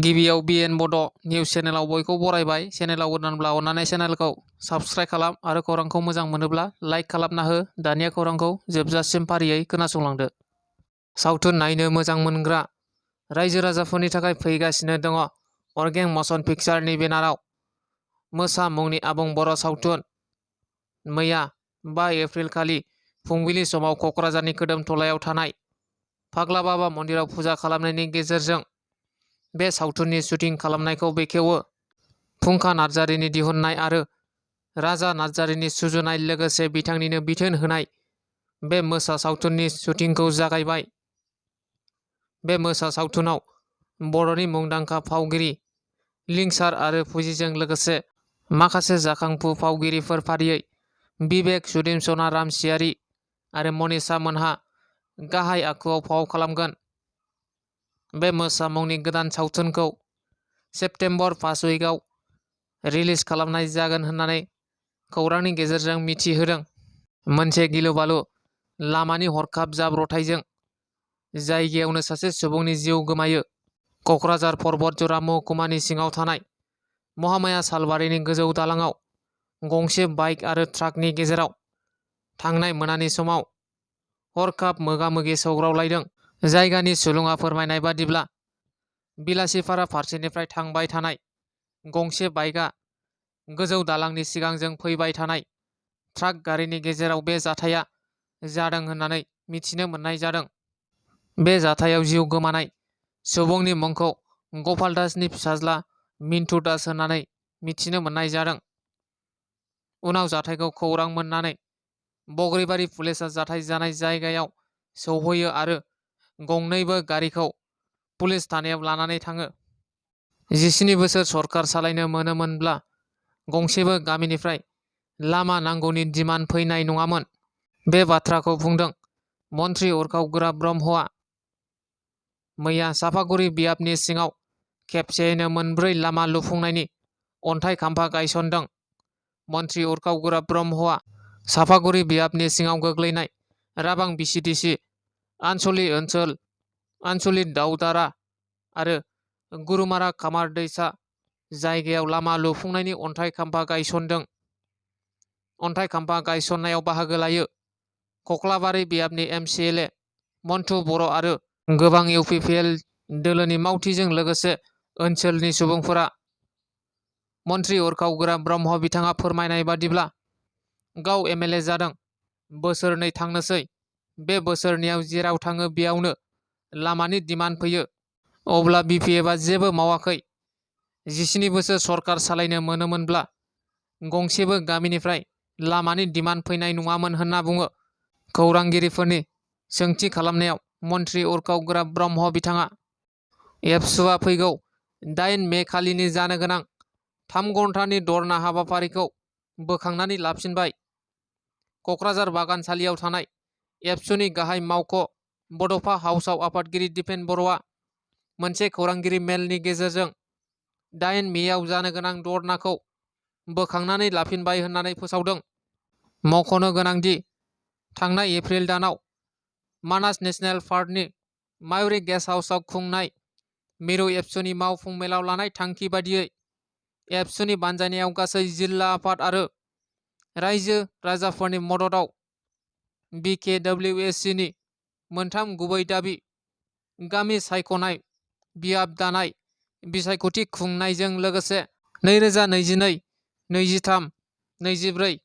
गिबियाव बिएन बड' निउस चेनेलाव बयखौ बरायबाय। चेनेलाव गोदानब्ला अन्नानै चेनेलखौ साबस्क्राइब खालाम आरो खौरांखौ मोजां मोनोब्ला लाइक खालामना हो। दानिया खौरांखौ जोबजासिम फारियै खोनासंलांदो। सावथुन नायनो मोजां मोनग्रा रायजो राजाफोरनि थाखाय फैगासिनो दङ अर्गें मशन पिक्चारनि बेनाराव मोसा मुंनि आबुं बर' सावथुन। मैया 5 एप्रिल खालि फुंबिलि समाव क'क्राझारनि खोदोमथलायाव थानाय फाग्ला बाबा मन्दिराव फुजा खालामनायनि गेजेरजों बे सावथुननि शुटिं खालामनायखौ बेखेवो। फुंखा नार्जारिनि दिहुननाय आरो राजा नार्जारिनि सुजुनाय लोगोसे बिथांनिनो बिथोन होनाय बे मोसा सावथुननि शुटिंखौ जागायबाय। बे मोसा सावथुनाव बर'नि मुंदांखा फावगिरि लिंसार आरो फुजिजों लोगोसे माखासे जाखांफु फावगिरिफोर फारियै बिबेक, सुदेमसना रामसियारि आरो मनीषा मोनहा गाहाय आखुआव फाव खालामगोन। बे मोसा मुंनि गोदान सावथुनखौ सेप्तेम्बर फार्स्ट उइकआव रिलिज खालामनाय जागोन होननानै खौरांनि गेजेरजों मिथिहोदों। मोनसे गिलु-बालु लामानि हरखाब जाब्रबथायजों जायगायावनो सासे सुबुंनि जिउ गोमायो। क'क्राझार पर्बतजरा महकुमानि सिङाव थानाय महामाया सालबारिनि गोजौ दालांआव गंसे बाइक आरो ट्राकनि गेजेराव थांनाय मोनानि समाव हरखाब मोगा-मोगि सौग्रावलायदों। जायगानि सुलुङा फोरमायनाय बादिब्ला बिलासिपारा फारसेनिफ्राय थांबाय थानाय गंसे बाइकआ गोजौ दालांनि सिगांजों फैबाय थानाय ट्राक गारिनि गेजेराव बे जाथाया जादों होननानै मिथिनो मोननाय जादों। बे जाथायाव जिउ गोमानाय सुबुंनि मुंखौ गपाल दासनि फिसाज्ला मिन्टु दास होननानै मिथिनो मोननाय जादों। उनाव जाथायखौ खौरां मोननानै बग्रिबारि पुलिसआ जाथाय जानाय जायगायाव सौहैयो आरो गंनैबो गारिखौ पुलिस थानायाव लानानै थाङो। 17 बोसोर सरखार सालायनो मोनोमोनब्ला गंसेबो गामिनिफ्राय लामा नांगौनि डिमान्ड फैनाय नङामोन। बे बाथ्राखौ बुंदों मन्थ्रि उरखाव ब्रह्मआ। मैया सापागुरि बियाबनि सिङाव खेबसेयैनो 4 लामा लुफुंनायनि अन्थाइ खाम्फा गायसनदों। मन्थ्रि उरखाव ब्रह्मआ सापागुरि बियाबनि सिङाव गोग्लैनाय राबां बिसिडिसि आनसलिक दाउदारा आरो गुरुमारा खामार दैसा जायगायाव लामा लुफुंनायनि अन्थाइ खाम्फा गायसनदों। अन्थाइ खाम्फा गायसननायाव बाहागो लायो कक्लाबारि बियाबनि MCLA मन्टु बर' आरो गोबां UPPL दोलोनि मावथिजों लोगोसे ओनसोलनि सुबुंफोरा। मन्थ्रि उरखाव ब्रह्म बिथाङा फोरमायनाय बादिब्ला गाव MLA जादों बोसोरनै थांनोसै। बे बोसोरनैयाव जेराव थाङो बेयावनो लामानि डिमान्ड फैयो। अब्ला BPFआ जेबो मावाखै। 17 बोसोर सरखार सालायनो मोनोमोनब्ला गंसेबो गामिनिफ्राय लामानि डिमान्ड फैनाय नङामोन होनना बुङो। खौरांगिरिफोरनि सोंथि खालामनायाव मन्थ्रि उरखाव ब्रह्म बिथाङा एबसुआ फैगौ 8 मे खालिनि जानो गोनां 3 घन्टानि धरना हाबाफारिखौ बोखांनानै लाफिनबाय। क'क्राझार बागानसालियाव थानाय एबसुनि गाहाय मावख' बड'फा हाउसआव आफादगिरि दिपेन बर'आ मोनसे खौरांगिरि मेलनि गेजेरजों 8 मेआव जानो गोनां धरनाखौ बोखांनानै लाफिनबाय होननानै फोसावदों। मख'नो गोनांदि थांनाय एप्रिल दानाव मानास नेशनेल पार्कनि मायुरि गेस्ट हाउसआव खुंनाय मिरु एबसुनि मावफुं मेलाव लानाय थांखि बादियै एबसुनि बानजायनायाव गासै जिल्ला आफाद आरो रायजो राजाफोरनि मददआव BKWSCनि मोनथाम गुबै दाबि गामि सायख'नाय, बियाब दानाय, बिसायख'थि खुंनायजों लोगोसे 2022-23-24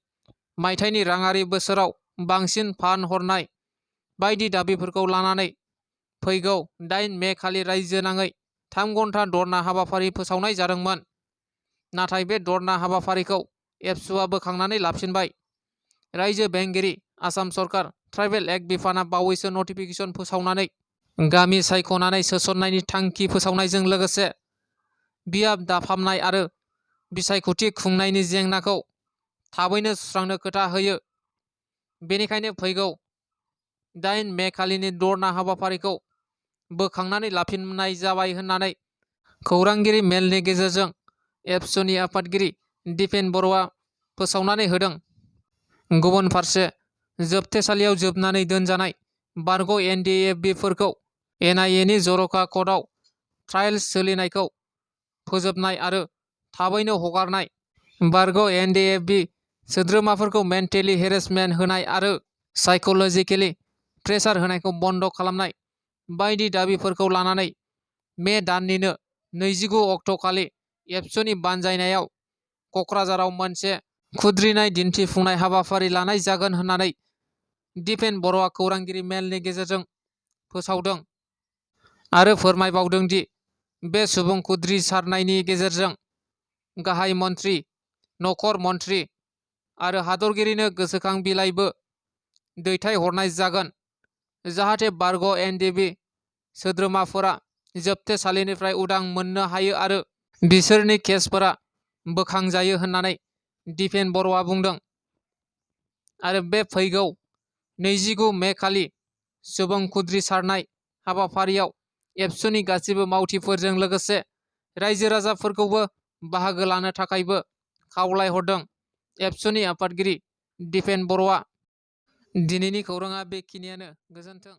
मायथाइनि राङारि बोसोराव बांसिन फान्ड हरनाय बायदि दाबिफोरखौ लानानै फैगौ 8 मे खालि रायजो नाङै 3 घन्टा धरना हाबाफारि फोसावनाय जादोंमोन। नाथाय बे धरना हाबाफारिखौ एबसुआ बोखांनानै लाफिनबाय। रायजो बेंगिरि आसाम सरकार ट्राइबेल एक्ट बिफाना बावैसो नटिफिकेसन फोसावनानै गामि सायख'नानै सोसननायनि थांखि फोसावनायजों लोगोसे बियाब दाफामनाय आरो बिसायख'थि खुंनायनि जेंनाखौ थाबैनो सुस्रांनो खोथा होयो। बेनिखायनो फैगौ 8 मे खालिनि धरना हाबाफारिखौ बोखांनानै लाफिननाय जाबाय होननानै खौरांगिरि मेलनि गेजेरजों एबसुनि आफादगिरि दिपेन बर'आ फोसावनानै होदों। गुबुन फारसे जोबथेसालियाव जोबनानै दोनजानाय बारग' NDAFBफोरखौ NIAनि जर'खा कर्टआव ट्रायल्स सोलिनायखौ फोजोबनाय आरो थाबैनो हगारनाय, बारग' एनडिएफबि सोद्रोमाफोरखौ मेन्टेलि हेरेसमेन्ट होनाय आरो साइक'लजिकेलि प्रेसार होनायखौ बन्द खालामनाय बायदि दाबिफोरखौ लानानै मे दाननिनो 29 अक्ट'खालि एबसुनि बानजायनायाव क'क्राझाराव मोनसे खुद्रिनाय दिन्थिफुंनाय हाबाफारि लानाय जागोन होननानै दिपेन बर'आ खौरांगिरि मेलनि गेजेरजों फोसावदों आरो फोरमायबावदों दि बे सुबुं खुद्रिसारनायनि गेजेरजों गाहाय मन्थ्रि, नखर मन्थ्रि आरो हादरगिरिनो गोसोखां बिलाइबो दैथायहरनाय जागोन जाहाथे बारग' एनडिएफबि सोद्रोमाफोरा जोबथेसालिनिफ्राय उदां मोननो हायो आरो बिसोरनि केसफोरा बोखांजायो होननानै दिपेन बर'आ बुंदों। आरो बे फैगौ 29 मे खालि सुबुं खुद्रिसारनाय हाबाफारियाव एबसुनि गासिबो मावथिफोरजों लोगोसे रायजो राजाफोरखौबो बाहागो लानो थाखायबो खावलायहरदों। एबसुनि आफादगिरि दिपेन बर'आ। दिनैनि खौराङा बेखिनियानो। गोजोन्थों।